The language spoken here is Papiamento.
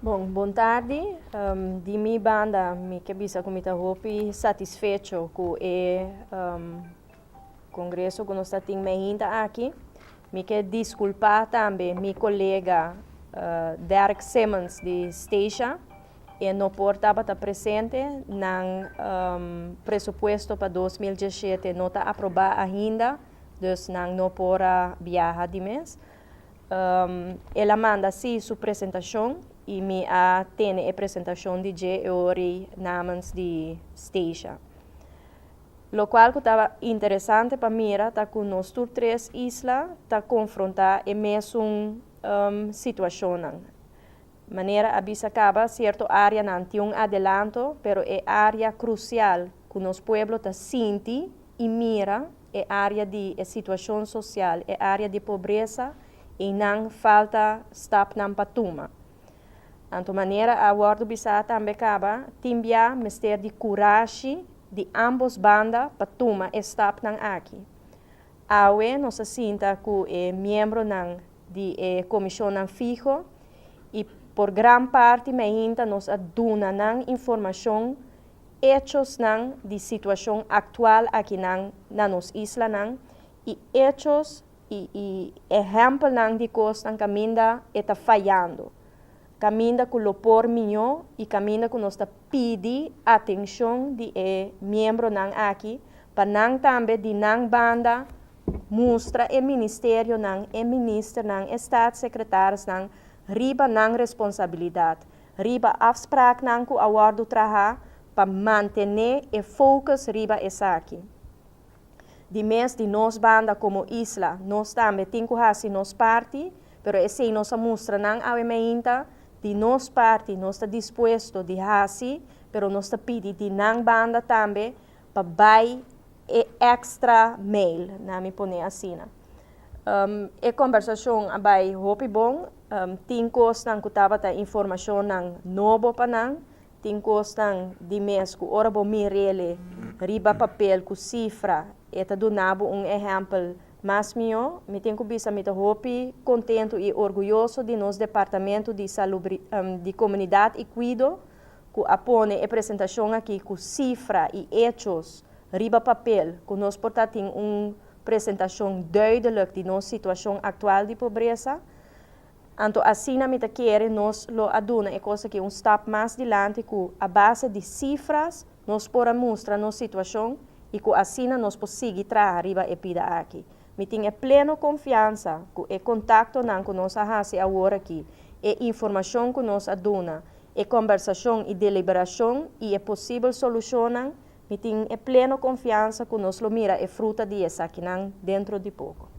Bon, bon tardi. Di mi banda, mi ke bisa ku mi ta hopi satisfecho ku e kongreso ku nos ta tin mainta aki. Mi ke diskulpá tambe mi kolega Derek Simmons di Statia. E no por tabata presente. Nan presupuesto pa 2017 no ta aprobá ainda, dus nan no por a biaha di mes. El a manda sí su presentashon i mi a tene e presentashon di dje e ora namens di Statia. Lokual ku tabata interesante pa mira ta ku nos tur tres isla ta konfrontá e mesun situashonnan. Manera a bisa kaba, sierto áreanan tin un adelanto, pero e área krusial ku nos pueblo ta sinti i mira, e área di e situashon sosial, e área di pobresa, einan falta stapnan pa tuma. Anto manera a wòrdu bisá tambe kaba, tin bia mester di kurashi di ambos banda pa tuma e stapnan aki. Awe nos a sinta ku e miembronan di e komishonnan fiho i por gran parti mainta nos a duna nan informashon, echosnan di situashon aktual akinan na nos islanan i echos i ehèmpelnan di kosnan kaminda e ta fayando, kaminda ku lo por mihó i kaminda ku nos ta pidi atenshon di e miembronan aki pa nan tambe di nan banda mustra e ministerionan, e ministernan, e staatssecretarisnan riba nan responsabilidat, riba afspraaknan ku a wòrdu trahá pa mantené e focus riba esaki. Di mes di nos banda komo isla, nos tambe tin ku hasi nos parti, pero esei nos a mustra nan awe mainta, di nos parti nos ta dispuesto di hasi, pero nos ta pidi di nan banda tambe pa bai e extra mile, laga mi pone asina. E kombersashon a bai hopi bon, tin kosnan ku tabata informashonnan nobo pa nan, tin kosnan di mes ku ora bo mir'é riba papel ku sifra, e ta duna bo un ehèmpel mas mihó. Mi tin ku bisa mi ta hopi kontentu i orguyoso di nos departamento di salubri, di komunidat i kuido, ku a pone e presentashon aki ku sifra i echos riba papel, ku nos por ta tin un presentashon duidelijk di nos situashon aktual di pobresa. Anto asina mi ta kere nos lo a duna e kos aki un stap mas dilanti ku a base di sifras nos por a mustra nos situashon i ku asina nos por sigui traha riba e pida aki. Mi tin e pleno konfiansa ku e kontaktonan ku nos a hasi awor aki, e informashon ku nos a duna, e kombersashon i deliberashon i e posibel solushonnan, mi tin e pleno konfiansa ku nos lo mira e fruta di esakinan dentro di poko.